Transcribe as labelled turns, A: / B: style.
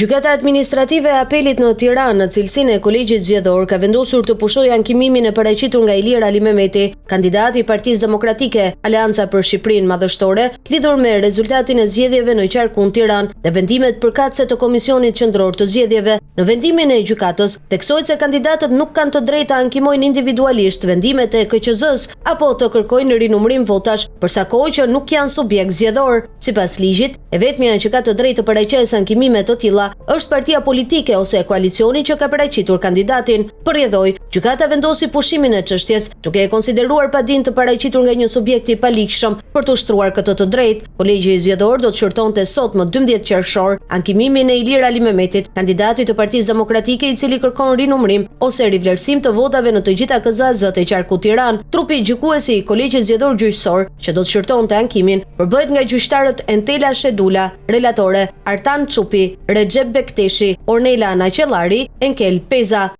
A: Gjykata Administrative e Apelit në Tiranë, në cilësinë e Kolegjit Zgjedhor, ka vendosur të pushojë ankimimin e paraqitur nga Ilir Alimehmeti, kandidati i Partisë Demokratike, Aleanca për Shqipërinë Madhështore, lidhur me rezultatin e zgjedhjeve në qarkun Tiranë dhe vendimet përkatëse të Komisionit Qendror të Zgjedhjeve. Në vendimin e gjykatës, theksohet se kandidatët nuk kanë të drejtë të ankimojnë individualisht vendimet e KQZ-së apo të kërkojnë rinumërim votash për sa kohë që nuk janë subjekt zgjedhor. Sipas ligjit, e vetmja që ka të drejtë të paraqesë ankimime të tilla është partia politike ose koalicioni që ka paraqitur kandidatin. Për rrjedhojë, gjykata vendosi pushimin e çështjes, duke e konsideruar padinë të paraqitur nga një subjekt i paligjshëm për të ushtruar këtë të drejtë. Kolegji Zgjedhor do të shqyrtonte sot më 12 qershor ankimimin e Ilir Alimehmetit, kandidatit të Partisë Demokratike i cili kërkon rinumërim ose rivlerësim të votave në të gjitha KZAZ-të e qarkut Tiranë. Trupi gjykues i Kolegjit Zgjedhor Gjyqësor që do të shqyrtonte ankimin, përbëhet nga gjyqtarët Entela Shedula, relatore, Artan Çupi, Rexhep Bekteshi, Ornela Naqellari, Enkel Peza.